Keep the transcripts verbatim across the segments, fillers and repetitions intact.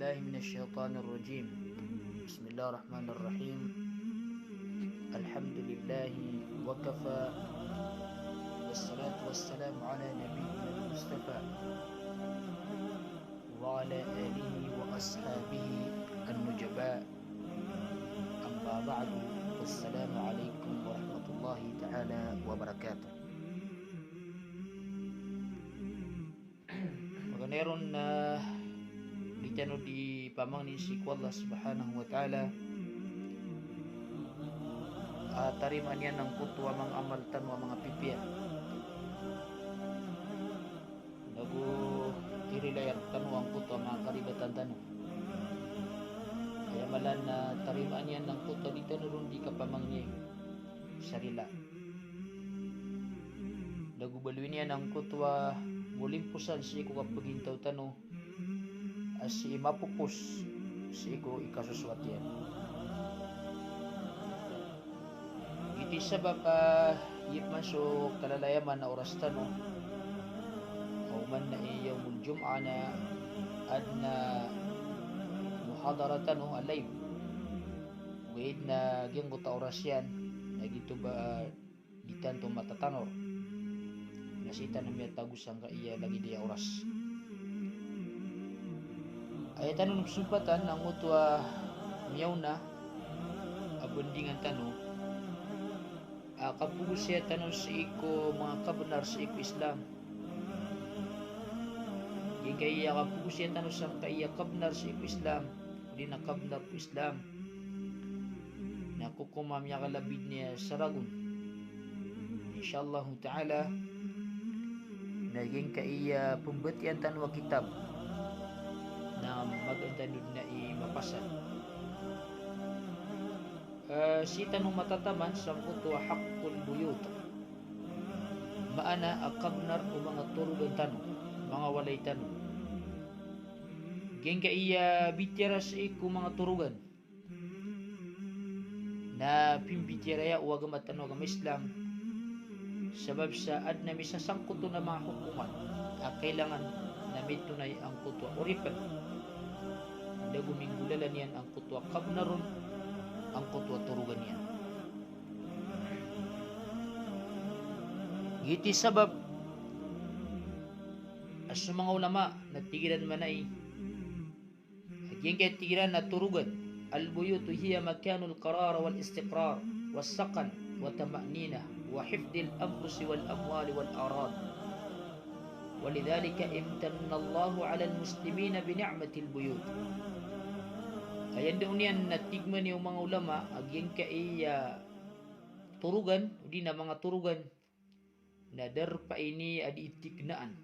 بالله من الشيطان الرجيم. بسم الله الرحمن الرحيم. الحمد لله وكفى، والصلاة والسلام على نبينا المصطفى وعلى آله وأصحابه النجباء. أما بعد، السلام عليكم ورحمة الله تعالى وبركاته. Paganay ron na di tano di pamangnin sii ko Allah Subhanahu wa Ta'ala a tarimaan iyan angkoto a manga amal tano a manga pipiya. Nago irilai rktano angkoto a manga karibatan tano. Aya maana na tarimaan iyan angkoto a di tano ron di kapamangni sa rila. Nago baloyin iyan angkoto a molimposan sii ko kapagintaw tano a sii mapopos sii ko ikasosoat iyan. Giyoto i sabap a giyoto man so kalalayaman a oras tano. Oman na i Yawmul Jum'ah na adn a muhadara tano a live. Ogaid na giyangkoto a oras iyan na giyoto ba di tanto matatanor. Na sii tano miyatago sangkaya lagid aya oras. Aya tano pzompatan angkoto a miyaona a bandingan tano a kapagosaya tano sii ko manga kabnar sii ko Islam. Giyangkaya kapagosaya tano sangkaya kabnar sii ko Islam, odi na kabnar ko Islam, na ko koma miyakalabid niyan sa ragon. Insha Allahu Ta'ala, na giyangkaya pmbatiyan tano a kitab na magaan tano dn a i mapasa. Eh, sii tano matataman sangkoto a haqqul buyut. Maana a kabnar o manga torogan tano, manga walay tano. Giyangkaya bitiyara sii ko manga torogan na pimbitiyara iyan o agama tano a agama Islam, sabap sa adn a misasangkot on a manga hokoman a kailangan na mitonay angkoto a oripn. Nago minggolalan iyan angkoto a kabnar on, angkoto a torogan iyan. Giyoto i sabap a so manga ulama na tig iran manay a giyangkaya tig iran a torogan, البيوت هي مكان القرار والاستقرار والسكن والطمأنينة وحفظ الأنفس والأموال والأعراض. ولذلك امتن الله على المسلمين بنعمة البيوت. Aya ndao niyan na tig man o manga ulama a giyangkaya torogan, odi na manga torogan, na darpa ini a dii tignaan,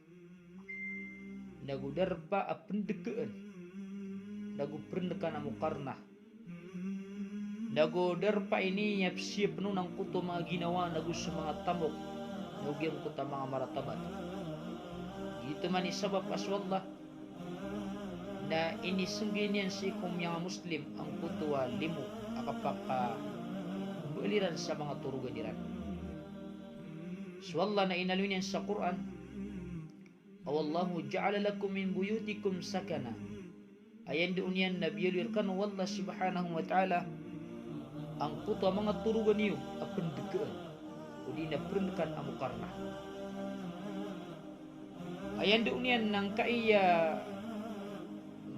nago darpa a pndkaan, nago prndkan a mokarna, nago darpa ini a psiyapn on angkoto a manga ginawa, nago so manga tamok, nago giyangkoto a manga maratabat. Giyoto man i sabap a so Allah na inisnggay niyan sii ko manga Muslim angkoto a limo a kapakambal iran sa manga torogan iran. So Allah na inaloy niyan sa Qur'an a, "Wallahu ja'ala lakum min buyutikum sakana." Aya ndao niyan na biyaloy rkano o Allah Subhanahu wa Ta'ala angkoto a manga torogan iyo a pndkaan, odi na prndkan a mokarna. Aya ndao niyan na angkaya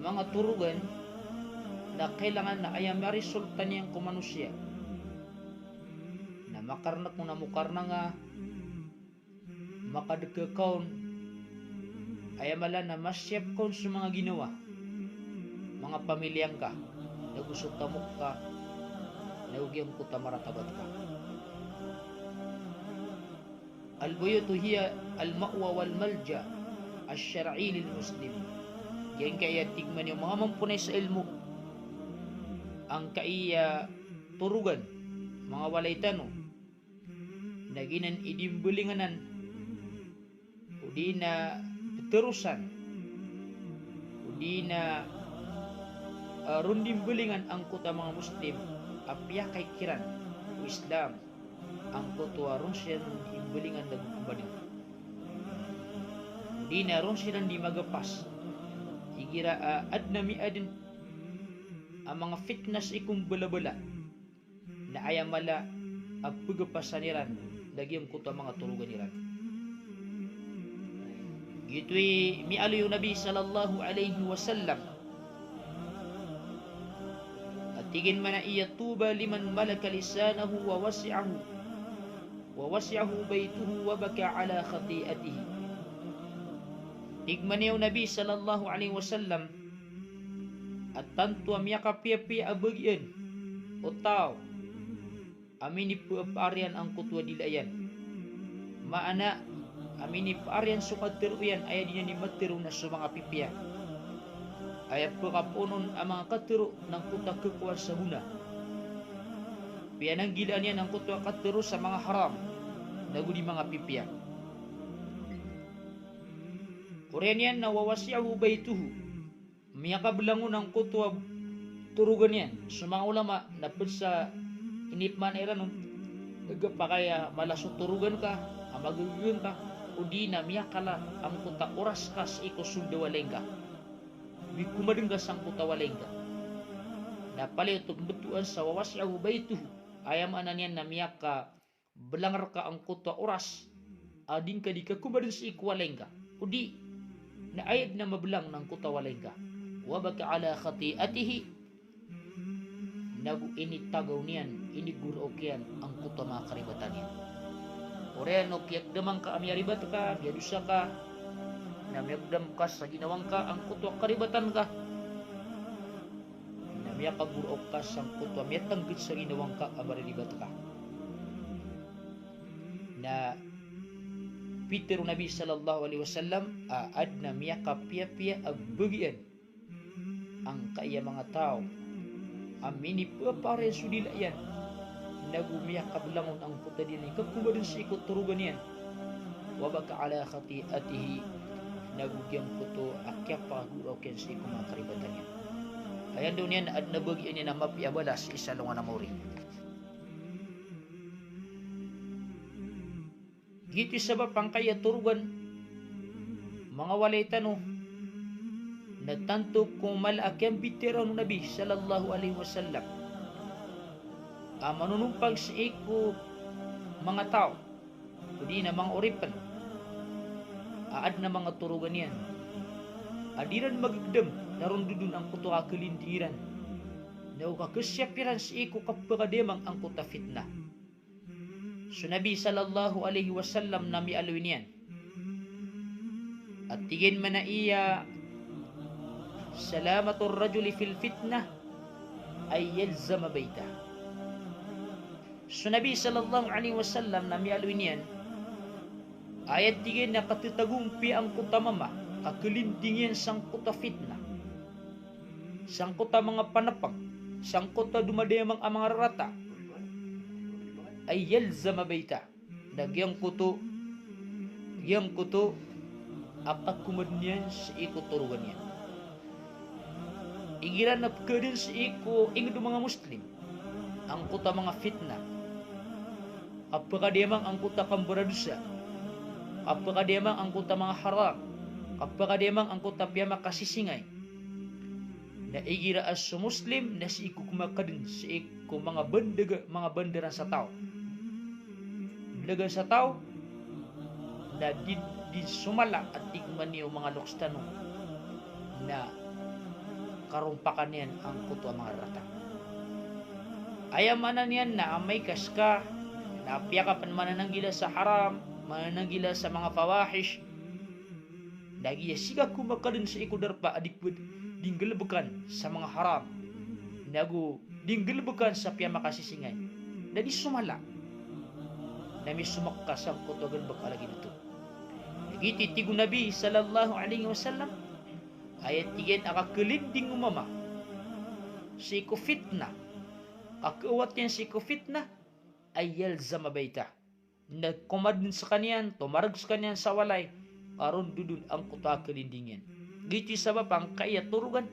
manga torogan na kailangan na aya maresulta niyan ko manosiya na makarna ka on a mokarna nga, makadka ka on, aya mala na masiyap ka on so manga ginawa, manga pamiliya ngka, nago so tamok ka, nago giyangkoto a maratabat ka. البيوت هي المأوى والملجأ الشرعي للمسلم. Giyangkaya tig man o manga mamponay sa ilmo, angkaya torogan, manga walay tano, na giyanan i di mbalinganan, odi na pterosan, odi na, eh, ron di mbalingan angkoto a manga Muslim a piyakay kiran o Islam. Angkoto a ron siran di mbalingan nago kmbaling. Odi na ron siran di magapas i Igira a adn a miyaadn a manga fitnah sii ko mbalabala na aya mala a pgapasan iran na giyangkoto a manga torogan iran. Giyoto i miyaaloy o Nabi sallallahu alaihi wasallam a tig iyan mambo a, "Tuba liman malaka lisanahu wa wasi'ahu, wa wasi'ahu baytuhu wa baka ala khati'atihi." Tig mambo o Nabi sallallahu alaihi wasallam a tanto a miyakapiyapiya a bagian o taw a minipapaar iyan angkoto a dila iyan. Maana a minipaar iyan so katharo iyan, aya di niyan di matharo na so manga pipiya. Aya pkapoonon a manga katharo na angkoto a khakowan sa bona. Piyananggilaan iyan angkoto a katharo sa manga haram, nago di manga pipiya. Oriyan iyan na wa wasi'ahu baytuhu. Miyakablang on angkoto a torogan iyan. So manga ulama na pd sa inipmaana iran on, aya pakay a mala so torogan ka, a magagagan ka, odi na miyakala angkoto a oras ka sii ko sold a walay ngka. Mikomadn ka sangkoto a walay ngka. Na palaya oto pmbtowan sa wa wasi'ahu baytuhu. Aya maana niyan na miyaka blang rka angkoto a oras a di ngka di kakomadn sii ko walay ngka. Odi na aya dn a mablang na angkoto a walay ngka. Wa baka ala khati'atihi. Nago initagaw niyan, inigoraok iyan angkoto a manga karibatan iyan. Oriyan o kiyagdama ngka a miyaribat ka, miyadosa ka, na miyagdam ka sa ginawa ngka angkoto a karibatan ka. Na miyakagoraok ka sangkoto a miyatangkd sa ginawa ngka a mariribat ka. Na pitharo o Nabi sallallahu alaihi wasallam a adn a miyakapiyapiya a bagian angkaya manga taw a minipapaar iyan so dila iyan, nago miyakablang on angkoto a di niyan di kakomadn sii ko torogan iyan. Wa baka ala khati'atihi, nago giyangkoto a kiyapakagoraok iyan sii ko manga karibatan iyan. Aya ndao niyan na adn a bagian iyan a mapiya a balas sii sa alongan a maori. Giyoto i sabap angkaya torogan, manga walay tano, na tanto ko mala a kiyambitiyarai o Nabi sallallahu alaihi wasallam a manonompag sii ko manga taw, odi na manga oripn a adn a manga torogan iyan a di iran magagdam na rondodon angkoto a kalinding iran, na o kakasiyap iran sii ko kapakadiyamang angkoto a fitnah. So Nabi sallallahu alaihi wasallam na miyaaloy niyan a tig iyan mambo a, "Salamatur rajuli fil fitnah ay yalzama baytah." So Nabi sallallahu alaihi wasallam na miyaaloy niyan a aya tig iyan a katatagompiya angkoto a mama, kakalinding iyan sangkoto a fitnah, sangkoto a manga panapang, sangkoto a domadayamang a manga rarata, ay yalzama baytah, na giyangkoto, giyangkoto a kakomadn iyan sii ko torogan iyan. Igira na pkadn sii ko ingd o manga Muslim angkoto a manga fitnah, kapakadiyamang angkoto a kambaradosa, kapakadiyamang angkoto a manga haram, kapakadiyamang angkoto a piyamakasisingay. Na igira a so Muslim na sii ko komakadn sii ko manga bandaga, manga bandaran sa taw, balagan sa taw, na di, di somala a tig mambo o manga loks tano na karompakan iyan angkoto a manga rarata. Aya maana niyan na amay ka ska na apiya ka pn manananggila sa haram, manananggila sa manga fawahish, na giya sii ka komakadn sii ko darpa a di pd, di nggalbkan sa manga haram, nago di nggalbkan sa piyamakasisingay, na di somala, na misomak ka sangkoto a galbk a lagid oto. Giyoto i tig o Nabi sallallahu alaihi wasallam, aya tig iyan a kakalinding o mama sii ko fitnah, kakaawat iyan sii ko fitnah, ay yalzama baytah, na komadn skaniyan, tomarg skaniyan sa walay, ka rondodon angkoto a kalinding iyan. Giyoto i sabap angkaya torogan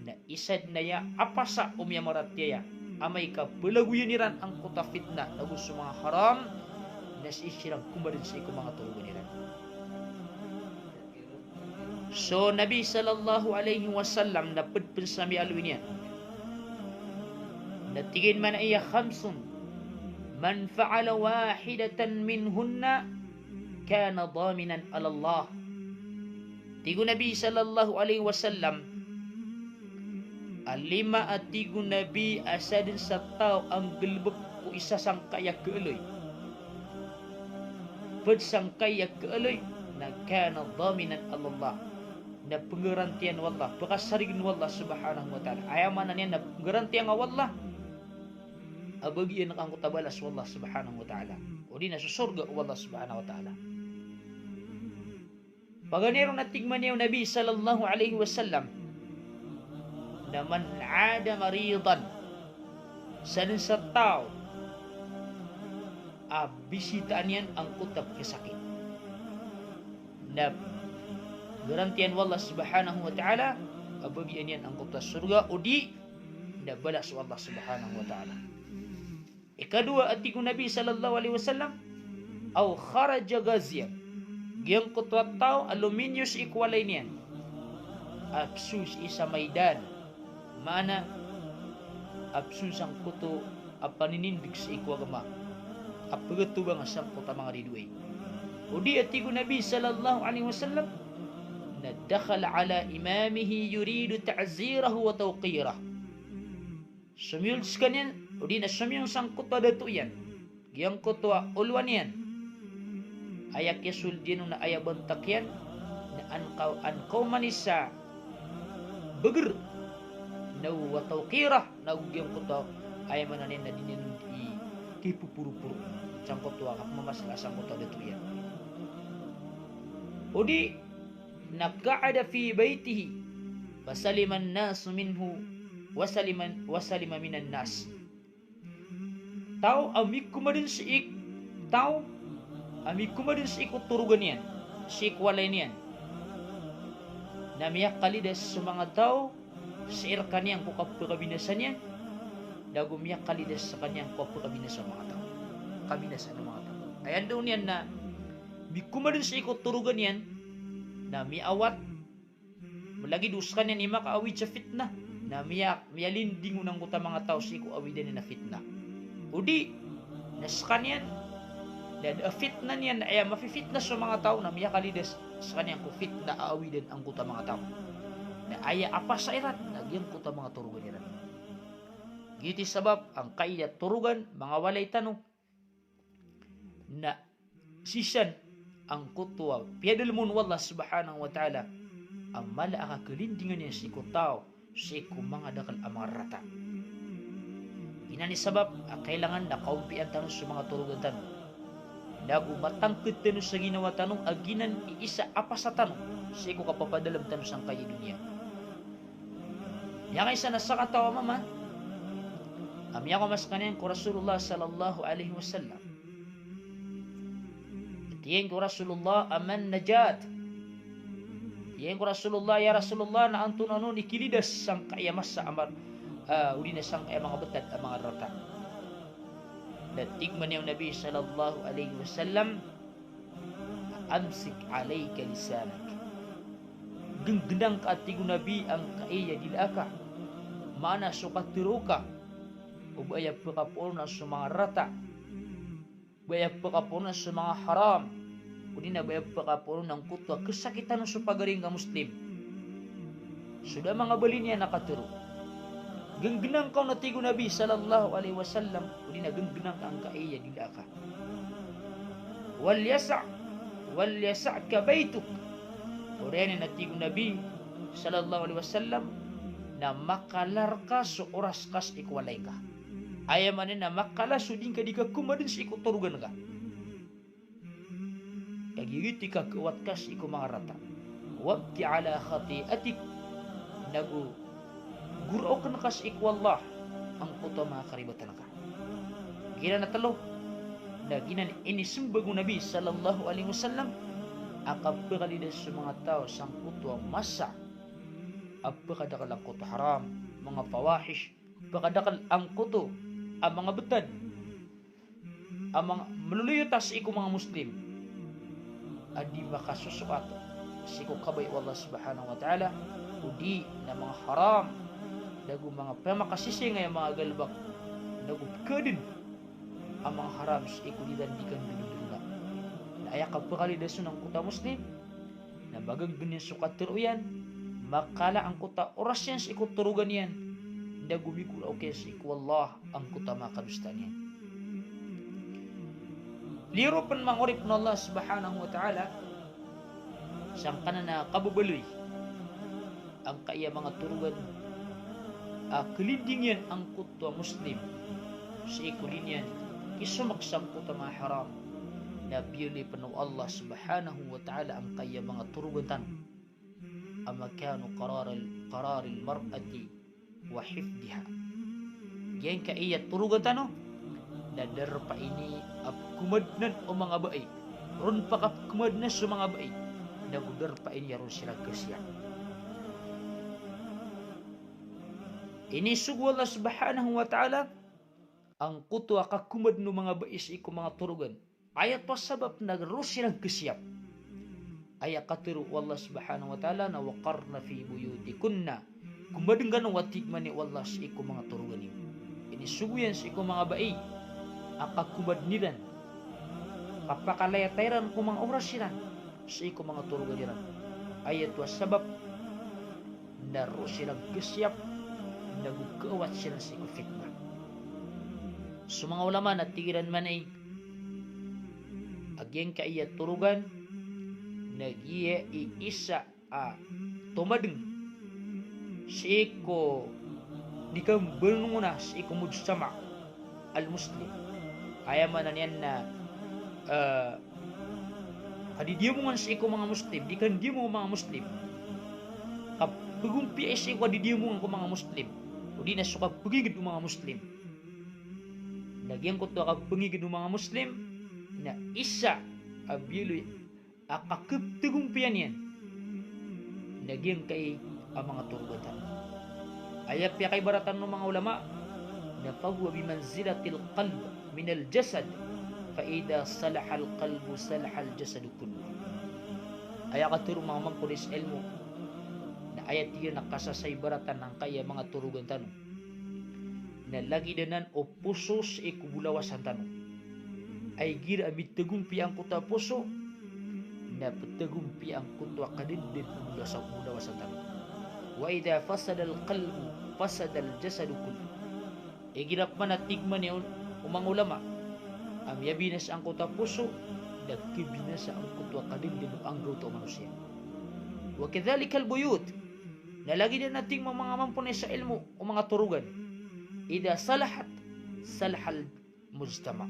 na isa dn aya a pasa o miyamaratiyaya, amay ka palagoyan iran angkoto a fitnah nago so manga haram, na sii siran komadn sii ko manga torogan iran. So Nabi sallallahu alaihi wasallam na ped pen sa miyaaloy niyan. Na tig iyan man a iya, "Khamsun, man fa'ala wahidatan minhunna kana daminan ala Allah." Tig o Nabi sallallahu alaihi wasallam, a lima a tig o Nabi a sadn sa taw a nggalbk ko isa sangkai a kaaloy, ped sangkai a kaaloy, na kana daminan ala Allah. Na pnggarantiyan o Allah, pkasarig o Allah subhanahu wa ta'ala. Aya maana niyan na pnggarantiyan o Allah a bagian ka angkoto a balas o Allah subhanahu wa ta'ala, odi na so sorga o Allah subhanahu wa ta'ala. Paganay ron na tig man iyan o Nabi sallallahu alaihi wasallam, na man 'ada maridan, sadn sa taw a bisitaan iyan angkoto a pkhasakit, na garantiyan o Allah subhanahu wa ta'ala a bagian iyan angkoto a sorga, odi na balas o Allah subhanahu wa ta'ala. Ikadowa a tig o Nabi sallallahu alaihi wasallam, aw kharaja ghaziyan, giyangkoto a taw a lominyo sii ko walay niyan a pzowng sii sa maidan, maana a pzowng sangkoto a paninindg sii ko agama a pgatobang sangkoto a manga ridoay. Odi a tig o Nabi sallallahu alaihi wasallam, na dakhala ala imamihi yuridu ta'zirahu wa tawqirah. Somiyold skaniyan, odi na somiyong sangkoto a dato iyan, giyangkoto a olowan iyan, aya kiyasold iyan on na aya bantak iyan na an kaw-, an kaoman i sa bagr, na wa tawqirah, na giyangkoto a aya maana niyan na di niyan i kipoporoporo sangkoto a kapmamasla sangkoto a dato iyan. Odi na qa'ada fi baitihi, fasaliman nasu minhu, wasaliman, wasalima minan nas. Taw a mikomadn sii, taw a mikomadn sii ko torogan iyan, sii ko walay niyan, na miyakalidas so manga taw sii rkaniyan ko kapkabinasa niyan, na go miyakalidas skaniyan ko kapkabinasa o manga taw. Kabinasa o manga taw. Aya ndao niyan na mikomadn sii ko torogan iyan, na miyaawat, malagid o skaniyan i makaawid sa fitnah, na miya-, miyalinding on angkoto a manga taw sii ko awidan iyan a fitnah. Odi na skaniyan, na da a fitnah niyan, na aya mafifitnah so manga taw, na miyakalidas skaniyan ko fitnah a awidan angkoto a manga taw. Na aya apasa iran na giyangkoto a manga torogan iran. Giyoto i sabap angkai a torogan, manga walay tano, na sii san angkoto a piyadalm on o Allah subhanahu wa ta'ala a mala a kakalindingan iyan sii ko taw sii ko manga dakl a manga rarata. Giyanan i sabap a kailangan na kaompian tano so manga torogan tano, na go matangkd tano sa ginawa tano a giyanan i isa a apasa tano sii ko kapapadalm tano sangkai a doniya. Miyakaisa na sakataw a mama a miyakowa skaniyan ko Rasulullah sallallahu alaihi wasallam. Tig iyan ko Rasulullah, aman najat? Tig iyan ko Rasulullah, ya Rasulullah, na antonaa on i kilidas sangkai a masa a mar-, ah, odi na sangkai a manga btad a manga rarata? Na tig man iyan o Nabi sallallahu alaihi wasallam, amsik alaika lisanak. Gnggnang ka, tig o Nabi, angkai a dila ka. Maana so katharo ka o ba aya pkapoonan so manga rarata, ba aya pkapoonan so manga haram, odi na ba aya pkapoonan angkoto a kasakitan so pagari ngka Muslim. So da a manga bali niyan a katharo. Gnggnang ka on, a tig o Nabi sallallahu alaihi wasallam, odi na gnggnang ka angkai a dila ka. Wal yasa', wal yasa'ka baytuk. Oriyan iyan, a tig o Nabi sallallahu alaihi wasallam, na makala rka so oras ka sii ko walay ngka. Aya maana niyan na makala so di ngka di kakomadn sii ko torogan ka. Kagiya giyoto i kakhaowat ka sii ko manga rarata. Wabki ala khati'atik. Na go goraokn ka sii ko Allah angkoto a manga karibatan ka. Giyanan a tlo na giyanan i inismbag o Nabi sallallahu alaihi wasallam a kapakalidas so manga taw sangkoto a masa a pkadakl angkoto a haram, manga fawahish, pkadakl angkoto a manga btad a manga maloloyot a sii ko manga Muslim a di makasosoat sii ko kabaya o Allah subhanahu wa ta'ala, odi na manga haram, nago manga pamakasisingay a manga galbk, nago pkadn a manga haram sii ko di ran di kandodondona. Na aya kapakalidas on angkoto a Muslim, na maganggn iyan so katharo iyan, makala angkoto a oras iyan sii ko torogan iyan, nago migoraok iyan sii ko Allah angkoto a manga kadosaan iyan. Liyo ron pn manga oripn o Allah subhanahu wa ta'ala, sangkanan a kababaloy angkaya manga torogan a kalinding iyan angkoto a Muslim sii ko di niyan kisomk sangkoto a manga haram, na biyaloy pn o Allah subhanahu wa ta'ala angkaya manga torogan tano a makanu qararil, qararil mar'ati wa hifdhiha. Giyangkaya torogan tano na darpa ini a pkhamadnan o manga bai, ron pakapkhamadnan so manga bai, nago darpa ini a ron siran khasiyap. Inisogo o Allah subhanahu wa ta'ala angkoto a kakhamadn o manga bai sii ko manga torogan. Aya oto a sabap na ron siran khasiyap. Aya katharo o Allah subhanahu wa ta'ala na, "Wa qarna fi buyutikunna." Khamadn kano, a tig mambo o Allah, sii ko manga torogan iyo. Inisogo iyan sii ko manga bai a kakhamadn iran, kapakalaya iran ko manga oras iran sii ko manga torogan iran. Aya oto a sabap na ron siran khasiyap, nago khaawat siran sii ko fitnah. So manga ulama na tig iran mambo a giyangkaya torogan na giya i isa a tomadng sii ko di kambnongona sii ko mujtama al-Muslim. Aya maana niyan na, eh, kadidiyamongan sii ko manga Muslim, di kandiyamong o manga Muslim. Kapagompiya sii ko kadidiyamongan ko manga Muslim, odi na so kapagingd o manga Muslim. Na giyangkoto a kapagingd o manga Muslim na isa a biyaloy a kakaptagompiya niyan na giyangkai a manga torogan tano. Aya piyakaibaratan o manga ulama na, "Fahuwa bimanzilatil qalb minal jasad, fa idha salahal qalbu salahal jasadu kullu." Aya katharo o manga mampolis ilmo na aya tig iran a kasasaibaratan angkaya manga torogan tano na lagid anan o poso sii ko bolawasan tano. Ay igira a mitagompiya angkoto a poso, na ptagompiya angkoto a kadndn o bolawasan, bolawasan tano. Wa idha fasadal qalbu fasadal jasadu kullu. Igira pman a tig mambo o manga ulama a miyabinasa angkoto a poso, na khabinasa angkoto a kadndn o anggawta o manosiya. Wa kadhalikal buyut. Na lagid anan a tig mambo o manga mamponis a ilmo o manga torogan. Idha salahat, salahal mujtama.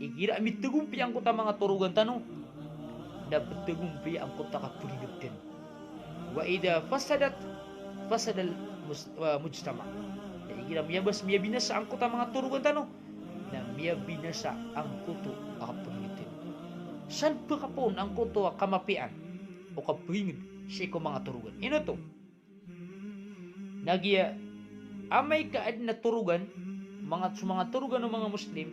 Igira a mitagompiya angkoto a manga torogan tano, na ptagompiya angkoto a kapagingd tano. Wa idha fasadat, fasadal mus-, ah, mujtama. Na igira a miyabas, miyabinasa angkoto a manga torogan tano, na miyabinasa angkoto a kapagingd tano. San pkhapoon angkoto a kamapiyaan o kapagingd sii ko manga torogan? Ino oto? Na giya amay ka adn a torogan, manga, so manga torogan o manga Muslim,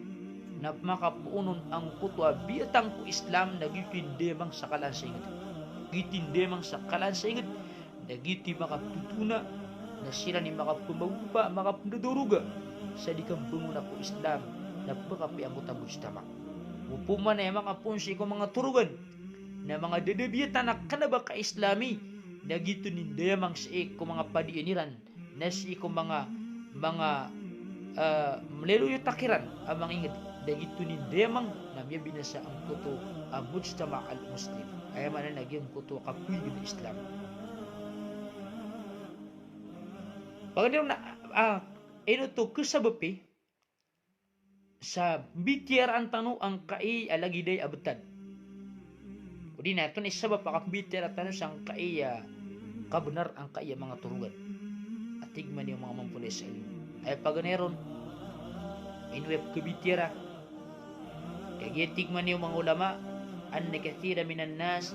na pmakapoon on angkoto a biyatang ko Islam, na giyoto i ndayamang sa kalaan sa ingd. Giyoto i ndayamang sa kalaan sa ingd, na giyoto i makaptotona, na siran i makapmbagopa, makapndodoroga sa di kambngona ko Islam, na pmakapiya angkoto a mujtama. Opama na aya makapoon sii ko manga torogan na manga dadabiyatan a kna ba ka-Islami, na giyoto i ndayamang sii ko manga padian iran, na sii ko manga, manga, ah, mlaloyotak iran a manga ingd, na giyoto i ndayamang na miyabinasa angkoto a mujtama al-Muslim. Aya maana na giyangkoto a kapagingd a Islam. Paganay ron na, ah, ino oto kasabap i sa mbitiaraan tano angkai a lagid aya a btad. Odi na oto i sabap a kapmbitiaraan tano sangkai a kabnar angkai a manga torogan. A tig mambo o manga mampolis a ilmo. Aya paganay ron, ino aya pkhabitiara. Kagiya tig mambo o manga ulama, anna kathiran minan nas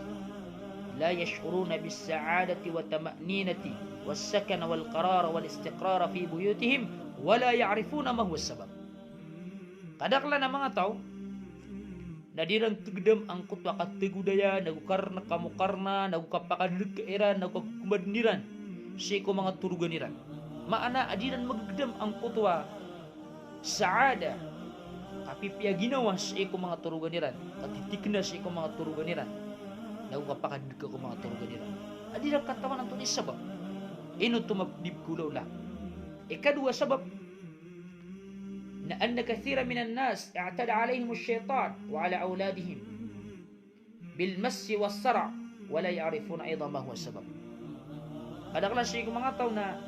la yash'uruna bis sa'adati wa tama'ninati was sakana wal qarara wal istiqrara fi buyutihim wa la ya'rifuna ma huwa sabab. Kadaklan a manga taw Na di iran kegedam angkoto a kategodaya, nago karna kamokarna, nago kapakadedeka iran, nago kakokomaden iran sii ko manga torogan iran. Maana a di iran magegedam angkoto a saada, kapipiya ginawa sii ko manga torogan iran, katitikna sii ko manga torogan iran, nago kapakadedeka ko manga torogan iran. A di iran katawan antonaa i sabap. Ino oto mapdi pekhaolawla. Ikadowa sabap, na anna kathiran minan nas i'tada alayhimush shaytan wa ala awladihim bil massi was sara' wa la ya'rifuna aydan ma huwa sabab. Kadaklan sii ko manga taw na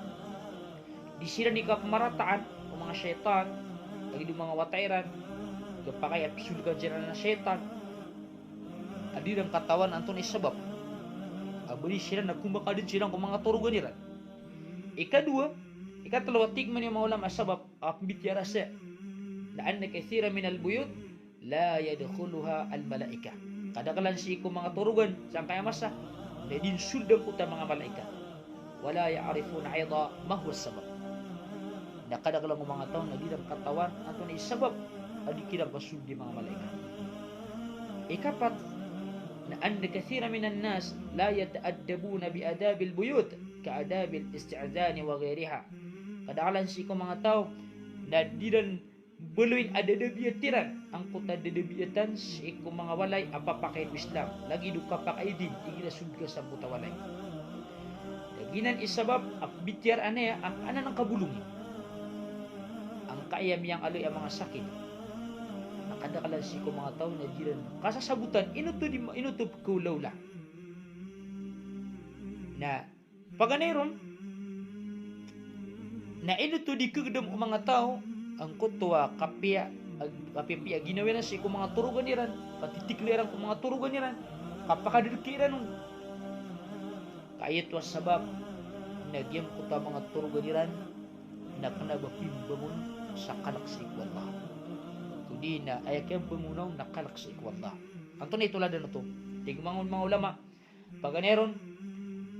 di siran di kapemarataan o manga shaytan, lagid o manga wata iran, kapakay a pesoldan siran a shaytan. A di iran katawan antonaa i sabap a ba di siran na komakaden siran ko manga torogan iran. Ikadowa, ikatelo a tig man o manga ulama a sabap a pembitiyaraa saya, na anna kathiran minal buyut la yadkhuluha al malaikah. Kadaklan sii ko manga torogan sangkaya masa na di den sold angkoto a manga malaikat. Wa la ya'rifuna aydan ma huwa sabab. Na kadaklan o manga taw na di iran katawan antonaa i sabap a di kiran kasold i manga malaikat. Ikapat, na anna kathiran minan nas la yata'addabuna bi adabil buyut ka adabil isti'zani wa ghayriha. Kadaklan sii ko manga taw na di iran baloyin a dadabiyat iran angkoto a dadabiyatan sii ko manga walay a papakain o Islam, lagid o kapakaidin igira sold ka sangkoto a walay. Na giyanan i sabap a pembitiyaraan aya a anan angka bolongi, angkaya miyangaloy a manga sakit. Na kadaklan sii ko manga taw na di iran kasasabotan ino oto di, ino oto pekhaolawla. Na paganay ron, na ino oto di kegedam o manga taw angkoto a kapiya, kapipiya ginawa iran sii ko manga torogan iran, katitikna iran ko manga torogan iran, kapakadedeka iran on. Ka aya oto a sabap na giyangkoto a manga torogan iran na kena ba pimbangon sa kalek sii ko Allah. Odi na aya kiyambangon on na kalek sii ko Allah. Antonaa i toladan oto? Tig o manga, manga ulama, paganay ron,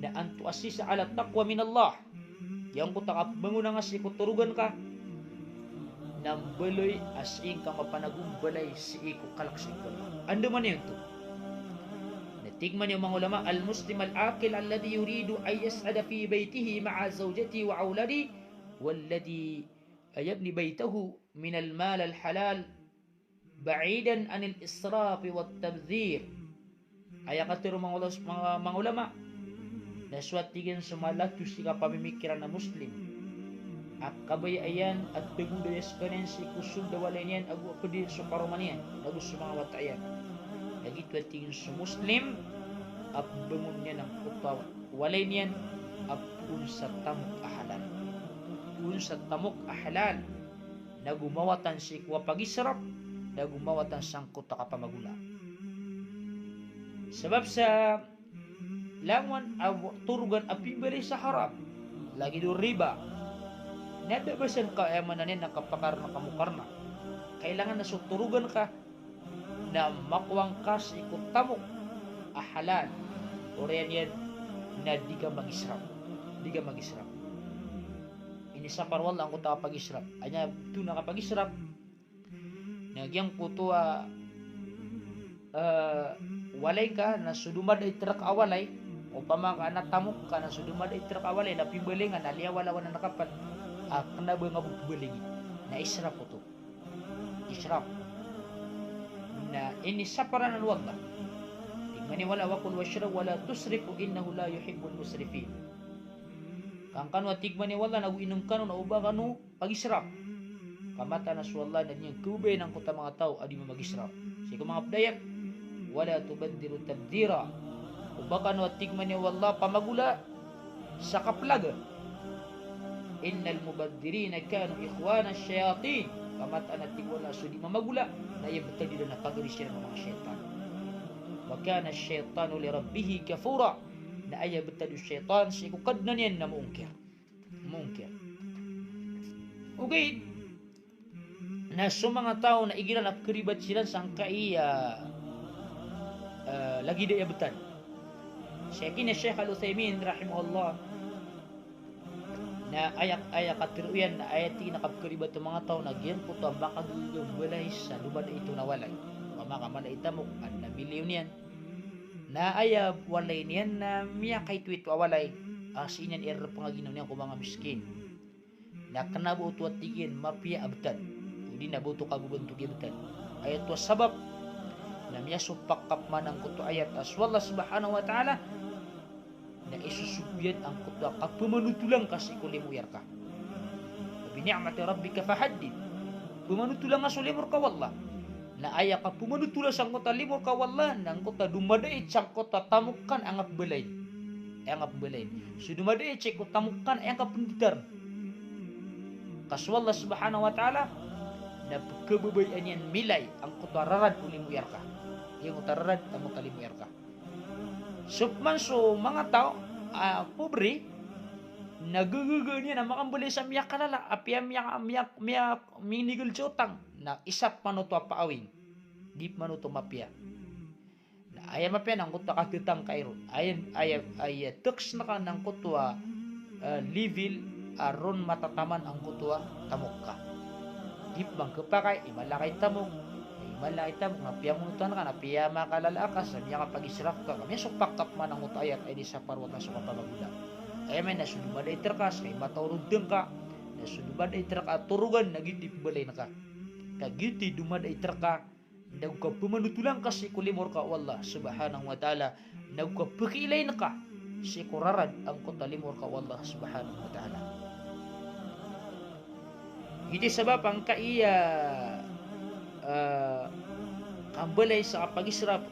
na an tu'assisa ala taqwa minallah. Giyangkoto a kapembangonan ka sii ko torogan ka na mbaloy a sii ngka mapanagombalay sii ko kalek sii ko Allah. Andamanaya oto? Na tig man o manga ulama, al muslim al aqil alladhi yuridu an yas'ada fi baytihi ma'a zawjatihi wa awladihi walladhi yabni baytahu minal mal al halal ba'idan anil israf wat tabdhir. Aya katharo o manga ula-, manga, manga ulama, na so, a tig iyan, so malatos i kapamimikiran a Muslim a kabaya iyan a tegoda iyan sekaniyan sii ko sold a walay niyan ago a ped iyan so karoma niyan ago so manga wata iyan. Lagid oto, a tig iyan, so Muslim a pembangon iyan angkoto a walay niyan a poon sa tamok a halal. Poon sa tamok a halal. Nago mawatan sii ko kapagisrap, nago mawatan sangkoto a kapamagona. Sabap sa langowan a torogan a pimbalay sa haram, lagid o riba, na da ba san ka, aya maana niyan na kapakarna kamokarna. Kailangan na so torogan ka na makowa ngka sii ko tamok a halal. Oriyan iyan na di ka magisrap. Di ka magisrap. Inisapar o Allah angkoto a kapagisrap. Aya oto na kapagisrap na giyangkoto a, eh, walay ngka na so domadait reka a walay, opama ka na tamok ka na so domadait reka a walay na pimbalay ngka na liyawalawan a kapal, a kena ba nga bo pembalingi. Na israf oto. Israf. Na inisapar anan o Allah. Tig man o Allah, wa kulu washrabu wa la tusrifu innahu la yuhibbul musrifin. Kan kano, a tig man o Allah, nago inom kano na oba kano pagisrap. Ka mataan a so Allah na di niyan kaobayan angkoto a manga taw a di mamagisrap. Sii ko manga ped a ayat, wa la tubadhdhiru tabdhira. Oba kano, a tig man o Allah, pamagola sa kaplaga. Innal mubadhdhirina kanu ikhwanash shayatin. Ka mataan a, tig o Allah, so di mamagola na aya betad iran na pagari siran o manga shaytan. Wa kanash shaytanu li rabbihi kafura. Na aya betad o shaytan sii ko Kadnan iyan na moongkir. Moongkir. Ogaid na so manga taw na igira na pekeribat siran sangkai a, eh, lagid a aya betad. Sii ki Sheikh Al-Uthaymin rahimahullah, na aya, aya katharo iyan na aya tig iyan a kapekeribat o manga taw na giyangkoto a makagaga mbalay sa domadait on a walay. Oba makamalai tamok, adn a miliyon iyan. Na aya walay niyan na miyakaitoito a walay a sii niyan irpng a ginawa niyan ko manga miskin. Na kna ba oto a tig iyan mapiya a btad, odi na ba oto kababantog i btad. Aya oto a sabap na miyasompak ka pman angkoto a ayat a so Allah subhanahu wa ta'ala na isosogo iyan angkoto a kapmanotolang ka sii ko limo iyan rka. Wa bi ni'mati rabbika fahaddith. Pmanotolang ka so limo rka o Allah. Na aya kapmanotola sangkoto a limo rka o Allah na angkoto a domadait sangkoto a tamok ka na aya ngka pmbalayin. Aya ngka pmbalayin. So domadait sii ko tamok ka na aya ngka pndatarn. Ka so Allah subhanahu wa ta'ala na pkhababayaan iyan milay angkoto a rarad o limo iyan rka. Aya angkoto a rarad angkoto a limo iyan rka. So pman so manga taw a pobre na gagagaan iyan a makambalay sa miyakalala, apiya miya, miya, miya, minigl sa otang, na isa pman oto a paawing. Di pman oto mapiya. Na aya mapiya na angkoto a katatangkai ron. Aya, aya, aya teks na ka na angkoto a, eh, level a ron matataman angkoto a tamok ka. Di pman khapakay i mala ka i tamok, i mala ka i tamok na piyamonotan ka, na piyamakalala ka sa miyakapag-israf ka, ka miyasompak ka pman angkoto a ayat a inisapar o Allah so kapamagola. Aya maana na so domadait rka sa imataw ron dn ka, na so domadait rka a torogan na giyoto i pmbalayin ka. Ka giyoto i domadait rka, nago kapmanotolang ka sii ko limo rka o Allah subhanahu wa ta'ala, nago kapkhailay ngka sii ko rarad angkoto a limo rka o Allah subhanahu wa ta'ala. Giyoto i sabap angkaiya, eh, kambalay sa kapag-israf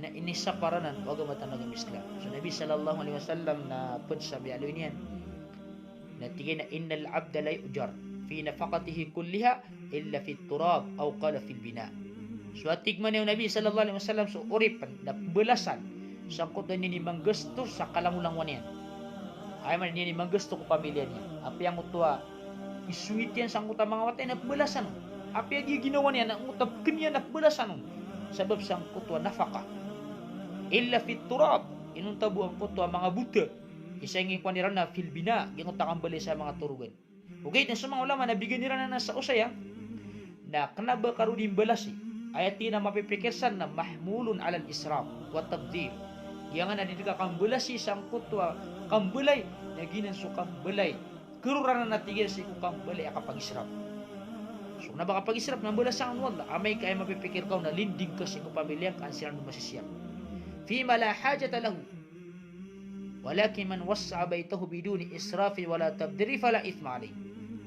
na inisapar anan o agama tano a agama Islam. So Nabi sallallahu alaihi wasallam na pd sa miyaaloy niyan na tig iyan a, "Innal abda la yu'jar fi nafaqatihi kulliha illa fit turab, aw qala fil bina." So a tig man iyan o Nabi sallallahu alaihi wasallam, so oripn na pmbalasan sangkoto a iniyan i manggasto sa kalangolangowan iyan. Aya maana niyan i manggasto ko pamilya niyan. Apiya angkoto a isongit iyan sangkoto a manga wata iyan na pmbalasan on. Apiya giya ginawa niyan angkoto a pkn iyan na pmbalasan on. Sabap sangkoto a nafaqah. Illa fit turab, inonta bo angkoto a manga bota. Isa ingkowan iran na fil bina, giyangkoto a kambalay sa manga torogan. Ogaid na so manga ulama na bigan iran anan sa osaya, na kna ba ka ron di mbalasi. Aya tig iyan a mapipikir san na mahmulun alal israf wa tabdhir. Giyanan a di ka kambalasi sangkoto a kambalay, na giyanan so kambalay. Kharoran anan a tig iyan sii ko kambalay a kapag-israf. So kna ba kapag-israf na mbalasan o Allah, amay ka aya mapipikir ka on na linding ka sii ko pamilya ngka an siran dn masisiyap. Fima la hajata lahu. Walakin man wassa'a baitahu biduni israfin wala tabdhiri fala ithma alayh.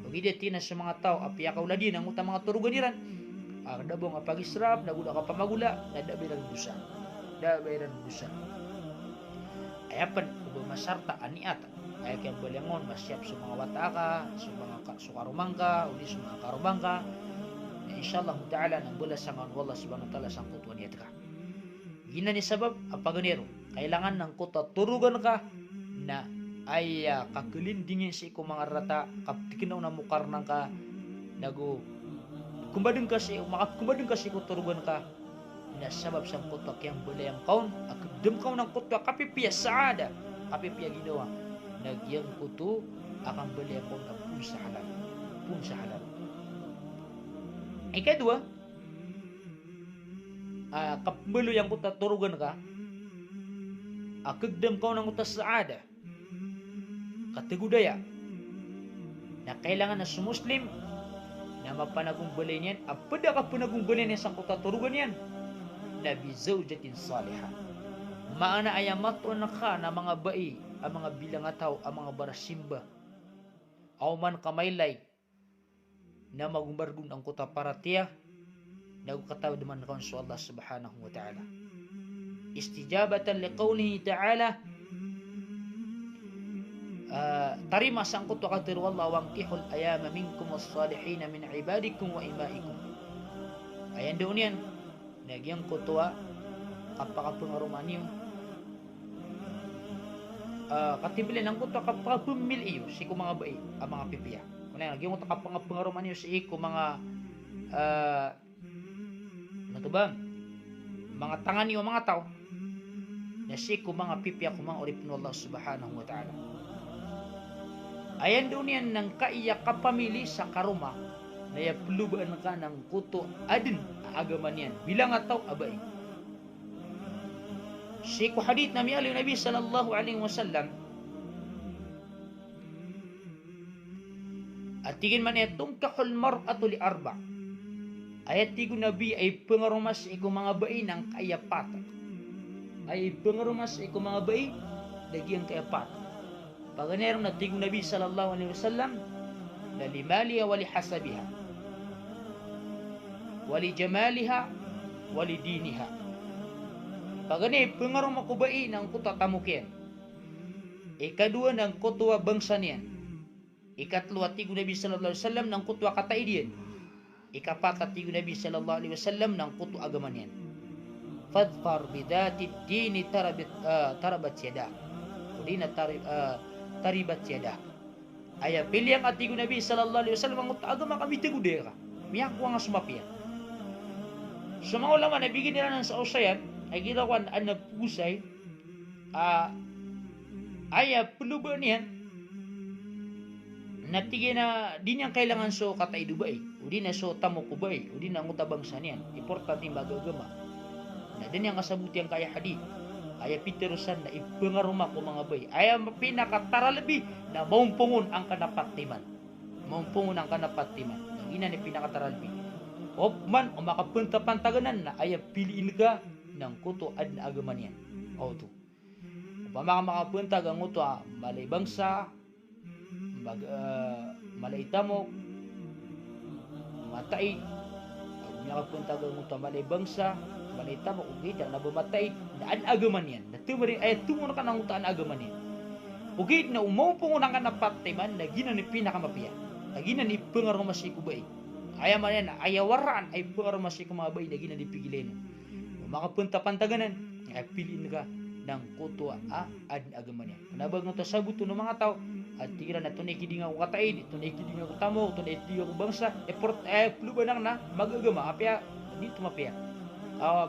Ogaid a tig iyan a so manga taw a piyakaolad iyan angkoto a manga torogan iran a da bo a kapag-israf, nago da kapamagola, na da ba iran dosa. Da ba iran dosa. Aya pn o ba masarta a niyat. Aya kiyambalayan on, masiyap so manga wata ka, so manga ka, so karoma ngka, odi so manga karoma ngka. Na insha Allah ta'ala na mbalasan ka on o Allah subhanahu wa ta'ala sangkoto a niyat ka. Giyanan i sabap a paganay ron, kailangan na angkoto a torogan ka na aya kakalindingin sii ko manga rarata, kaptikna on a mokarna ngka, nago kmbadn ka sii, makapkmbadn ka sii ko torogan ka, na sabap sangkoto a kiyambalayan ka on, a kdm ka on angkoto a kapipiya a saada, kapipiya a ginawa, na giyangkoto a kambalayan ka on a poon sa halal. Poon sa halal. Ikadowa, a, kapmbaloy angkoto a torogan ka a kagdam ka on angkoto a saada, katagodaya, na kailangan a so Muslim na mapanagombalay niyan a pd a kapanagombalayan iyan sangkoto a torogan iyan na bi zawjatin salihah. Maana aya matoon ka na manga bai a manga bilang a taw a manga barasimba, a oman ka mailay na magombargon angkoto a paratiyaya, nago kataman ka on so Allah subhanahu wa ta'ala. Istijabatan liqawlihi ta'ala, ah, tarima sangkoto a katharo o Allah, "Wa ankihul ayama minkum was-salihina min ibadikum wa imaikum." Aya ndao niyan, na giyangkoto a kapakapangaroma niyo, ah, katimbl iyan angkoto a kapakapmili iyo sii ko manga bai a manga pipiya. Odi na giyangkoto a kapakapangaroma niyo sii ko manga, ah, ano oto ba, manga tanga niyo a manga taw, na sii ko manga pipiya ko manga oripn o Allah subhanahu wa ta'ala. Aya ndao niyan na angkaiya kapamili sa karoma, na aya plobaan ka na angkoto a adn a agama niyan, bilangataw a bai. Sii ko hadith na miyaaloy o Nabi sallallahu alaihi wasallam, a tig iyan mambo a tunkahul mar'atu li arba'. Aya tig o Nabi a ipangaroma sii ko manga bai na angkaya pat. Aya ipangaroma sii ko manga bai na giyangkaya pat. Paganay ron na tig o Nabi sallallahu alaihi wasallam na li maliha wa li hasabiha, wa li jamaliha, wa li diniha. Paganay ipangaroma ko bai na angkoto a tamok iyan. Ikadowa na angkoto a bangsa niyan. Ikatlo a tig o Nabi sallallahu alaihi wasallam na angkoto a kataid iyan. Ikapat a tig o Nabi sallallahu alaihi wasallam na angkoto a agama niyan. Fadhfar bidhatid dini tarabat, ah, tarabat yadak. O di na tari-, ah, taribat yadak. Aya pilian a tig o Nabi sallallahu alaihi wasallam angkoto a agama ka mitagodaya ka. Miyakowa nga so mapiya. So manga ulama na bigan iran sa osayan, ay girawan a na pogosay, a, aya ploba niyan na tig iyan a di niyan kailangan so kataid o bai, o di na so tamok o bai, o di na angkoto a bangsa niyan. Importante magagama. Na da niyan kasaboti angkaya hadith. Aya piterosan na ipangaroma ko manga bai. Aya pinakataralbi na maompong on angkanan a pat timan. Maompong on angkanan a pat timan. Na giyanan i pinakataralbi. Opama o makapantag-pantagan anan na aya piliin ka na angkoto a aden a agama niyan. Oto. Opama ka makapantag angkoto a mala i bangsa, mag-, eh, mala i tamok, mataid, ago miyakapantag angkoto a mala i bangsa, mala i tamok, ogaid na ba mataid, na aden a agama niyan. Na tomo ron, aya tomo ron ka na angkoto a aden a agama niyan. Ogaid na o maompong on angkanan a pat timan, na giyanan i pinakamapiya. Na giyanan i ipangaroma sii ko bai. Aya maana niyan, aya waraan a ipangaroma sii ko manga bai na giyanan i pigilan on. O makapantag-pantagan anan, aya piliin ka na angkoto a aden a agama niyan. Kena ba angkoto a sabot o manga taw a tig iran a tonaa i kidinga ko kataid, tonaa i kidinga ko tamok, tonaa i kidinga ko bangsa, e port-, e ploba anan na magagama, apiya di oto mapiya. Ah,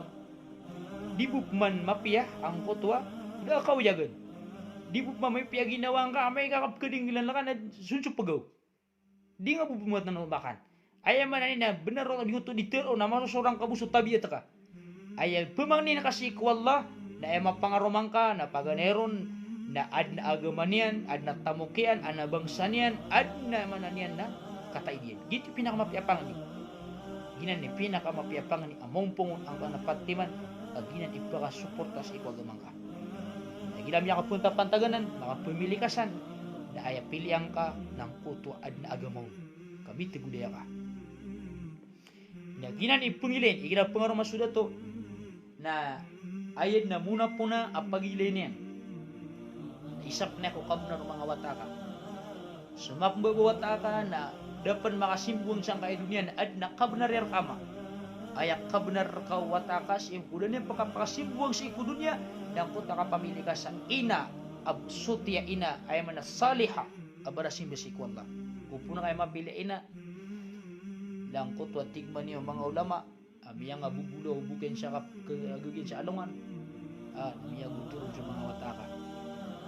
di bo pman mapiya angkoto a da a kawiyagan. Di bo pman mapiya ginawa ngka, amay ka kapekadinggilan ka na so nsopagaw. Di nga bo pman oto makan. Aya maana niyan na benar oto di oto di tero na masosorang ka bo so tabiat ka. Aya pemangnin ka sii ko Allah, na aya mapangaroma ngka, na paganay ron, na aden a agama niyan, aden a tamok iyan, aden a bangsa niyan, aden a maana niyan na kataid iyan. Giyoto i pinakamapiya a pangni. Giyanan i pinakamapiya a pangni a maompong on angkanan a pat timan, a giyanan i pakasuporta sii ko agama ngka. Na igira miyakapantag-pantagan anan, makapamili ka san, na aya pilian ka na angkoto a aden a agama on. Ka mitagodaya ka. Na giyanan i pengilain, igira pengaroma so dato, na aya den a mona pona a pagilain iyan. Isa pen ko kabenar o manga wata ka. So mapembaba o wata ka na da pen makasimbowang sangkaya doniya na aden a kabenar iyan reka ama. Aya kabenar reka o wata ka sii ko da niyan pekapakasimbowang sii ko doniya, na angkoto a kapamili ka sa ina a soti a ina, aya maana saliha, a barasimba sii ko Allah. Ko pona ka aya mapili a ina, na angkoto a tig man iyan o manga ulama, a miyangabobolaw o boken sa kap-, ke-, gegen sa alongan. A, miyagoto ron so manga wata ka.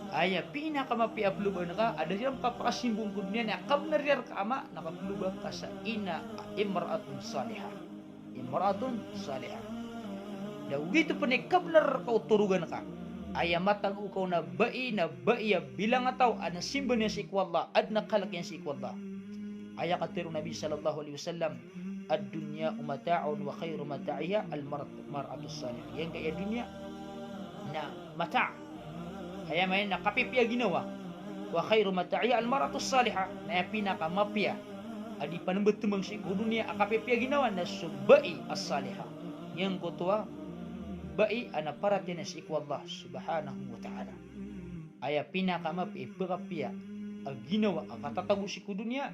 Aya pinakamapiya a peloba ngka, a da siran kapakasimbowang ko doniya na kabenar iyan reka ama, na kapeloba ka sa ina a imra'atun salihah. Imra'atun salihah. Da ogaid oto pen i kabenar ka o torogan ka. Aya matag o kaw na bai, na bai a bilangataw, a aden a simba niyan sii ko Allah, aden a kalek iyan sii ko Allah. Aya katero o Nabi sallallahu alaihi wasallam, "Ad-dunya mata'un wa khairu mata'iha al-mar'at-, mar'atus salihah." Giyangkaya doniya na mata'. Aya maana niyan na kapipiya ginawa. "Wa khairu mata'iha al-mar'atus salihah." Na aya pinakamapiya a di panembatembang sii ko doniya a kapipiya ginawa na so bai a salihah. Giyangkoto a bai a na paratiyaya sii ko Allah subhanahu wa ta'ala. Aya pinakamapiya i pekapiya a ginawa a katatago sii ko doniya,